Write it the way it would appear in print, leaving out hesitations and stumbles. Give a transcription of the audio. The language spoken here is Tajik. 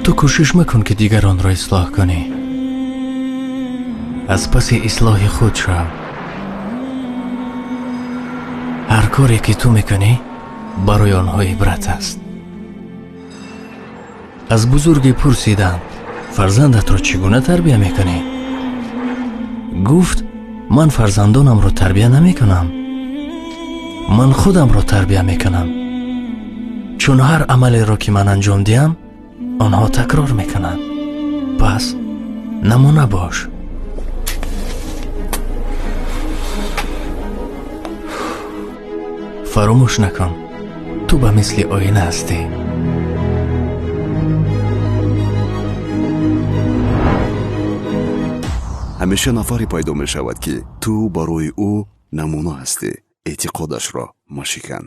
Ту кӯшиш макун, ки дигаронро ислоҳ кунӣ. Аз паси ислоҳи худ шав. Ҳар коре, ки ту мекунӣ, барои онҳо ибрат аст. Аз бузурге пурсиданд: фарзандатро чӣ гуна тарбия мекунӣ? Гуфт: ман фарзандонамро тарбия намекунам, ман худамро тарбия мекунам, чун ҳар амалеро, ки ман анҷом диҳам, онҳо такрор мекунанд. Пас намуна бош. Фаромӯш накун, ту ба мисли оина ҳастӣ. Ҳамеша нафаре пайдо мешавад, ки ту барои ӯ намуна ҳастӣ. Эътиқодашро машикан.